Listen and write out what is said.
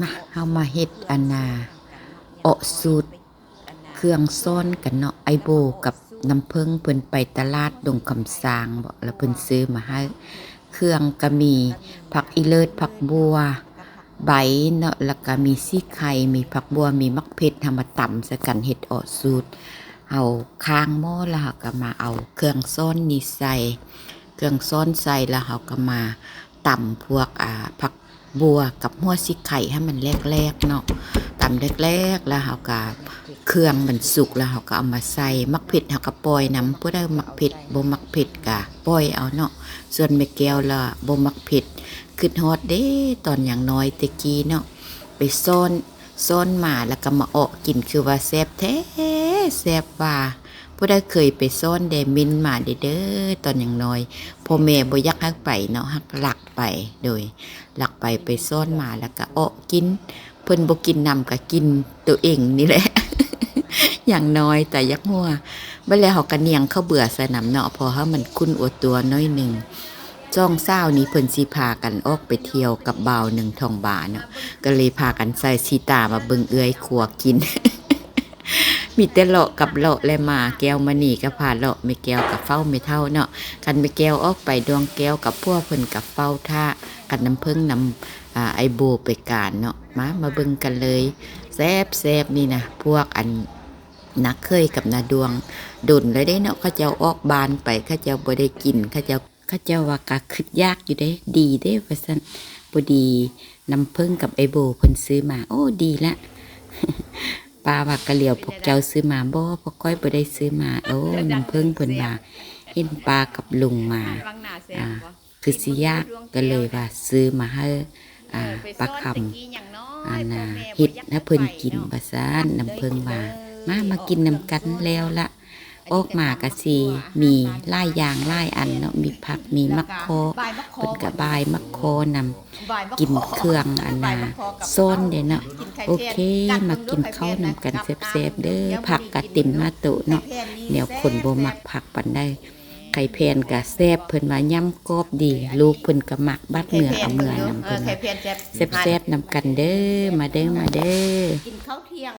ມາ ເຮົາມາເຮັດອັນນ່າ ເອາະສູດເຄື່ອງຊ້ອນກັນເນາະ. ອ້າຍໂບກັບນ້ຳເຜິ້ງເພິ່ນໄປຕະຫຼາດດົງຄຳຊ້າງເບາະ ແລ້ວເພິ່ນຊື້ມາໃຫ້. ເຄື່ອງກະມີຜັກອີເລີດ, ຜັກບົ່ວໃບເນາະ, ແລ້ວກະມີສີໄຄ, ມີຜັກບົ່ວ, ມີໝາກເຜັດ. ເຮົາມາຕຳໃສ່ກັນເຮັດເອາະສູດ. ເຮົາຄ້າງໝໍ້ ແລ້ວເຮົາກະມາເອົາເຄື່ອງຊ້ອນນີ້ໃສ່ ເຄື່ອງຊ້ອນໃສ່ ແລ້ວເຮົາກະມາຕຳພວກ ອ່າ ຜັກບົ່ວກັບຫົວສີໄຄໃຫ້ມັນແຫຼກໆເນາະ. ຕຳແຫຼກໆ ແລ້ວເຮົາກະ ເຄື່ອງມັນສຸກ ແລ້ວເຮົາກະເອົາມາໃສ່. ໝາກເຜັດເຮົາກະປ່ອຍນຳ, ຜູ້ໃດມັກເຜັດ ບໍ່ມັກເຜັດກະປ່ອຍເອົາເນາະ. ສ່ວນແມ່ແກ້ວລະບໍ່ມັກເຜັດ. ຄຶດຮອດເດ້ ຕອນຍັງນ້ອຍແຕ່ກີ້ເນາະ ໄປຊ້ອນ ຊ້ອນມາ ແລ້ວກະມາເອາະກິນ ຄືວ່າແຊບແທ້ແຊບວ່າ. ຜູ້ໃດເຄີຍໄປຊ້ອນແດ່ ເມັ້ນມາແດ່ເດີ. ຕອນຍັງນ້ອຍ ພໍ່ແມ່ບໍ່ຢາກໃຫ້ໄປເນາະ ຮັກລັກໄປ ໂດຍ ລັກໄປ ໄປຊ້ອນມາ ແລ້ວກະເອາະກິນ. ເພິ່ນບໍ່ກິນນຳກະກິນໂຕເອງນີ້ແຫຼະ ຢ່າງນ້ອຍຕາຢາກຫົວ. ບັດແລ້ວເຮົາກະນຽງເຂົ້າເບືອໃສ່ນຳເນາະ ເພາະເຮົາມັນຂຸ້ນອົວຕົວໜ້ອຍໜຶ່ງ. ສອງສາວນີ້ເພິ່ນຊິພາກັນອອກໄປທ່ຽວກັບບ່າວໜຶ່ງທອງບາເນາະ ກະເລີຍພາກັນໃສ່ສີຕາມາເບິ່ງເອື້ອຍຄົວກິນ. ມີແຕ່ເລາະກັບເລາະແລະມາ. ແກ້ວມະນີກະພາເລາະ, ແມ່ແກ້ວກະເຝົ້າແມ່ເຖົ້າເນາະ. ຄັນແມ່ແກ້ວອອກໄປດວງແກ້ວກັບຜົວ ເພິ່ນກະເຝົ້າຖ້າກັນ ນ້ຳເຜິ້ງນຳ ອາ ອ້າຍໂບໄປການເນາະ. ມາ ມາເບິ່ງກັນເລີຍ. ແຊບໆ ນີ້ນະ ພວກອັນ ນ້າເຂີຍກັບນ້າດວງ ດົນແລ້ວເດ້ເນາະ ເຂົາເຈົ້າອອກບ້ານໄປ ເຂົາເຈົ້າບໍ່ໄດ້ກິນ ເຂົາເຈົ້າ ເຂົາເຈົ້າວ່າກະຄຶດຢາກຢູ່ເດ້ ດີເດ້ວ່າຊັ້ນ. ພໍດີນ້ຳເຜິ້ງກັບອ້າຍໂບເພິ່ນຊື້ມາ. ໂອ້ ດີລະ ປ້າວ່າກະຫຼຽວພວກເຈົ້າຊື້ມາ. ບໍ່ ພວກຂ້ອຍບໍ່ໄດ້ຊື້ມາ. ໂອ້ ນ້ຳເຜິ້ງເພິ່ນວ່າເຫັນປ້າກັບລຸງມາ ອາ ຄືຊິຢາກ ກະເລີຍວ່າຊື້ມາໃຫ້ ອາ ປ້າຄຳ ອັນນ່າ ເຮັດໃຫ້ເພິ່ນກິນວ່າຊັ້ນ. ນ້ຳເຜິ້ງວ່າ ມາ ມາກິນນຳກັນ. ແລ້ວລະ ອອກມາກະຊິມີຫຼາຍຢ່າງຫຼາຍອັນເນາະ ມີຜັກ ມີໝາກຄໍ່ ເພິ່ນກະບາຍໝາກຄໍ່ນຳ ກິນເຄື່ອງອັນນ່າຊ້ອນເດ້ເນາະ. ໂອເຄ ມາກິນເຂົ້ານຳກັນແຊບໆເດີ. ຜັກກະເຕັມໜ້າໂຕະເນາະ ແນວຄົນບໍ່ມັກຜັກປານໃດ. ໄຂ່ແຜ່ນກະແຊບ ເພິ່ນວ່າຫຍ້ຳກອບດີ ລູກເພິ່ນກະມັກ ບາດເມືອເອົາເມືອນຳ ເພິ່ນວ່າ. ແຊບໆນຳກັນເດີ ມາເດີ ມາເດີ. ກິນເຂົ້າທ່ຽງ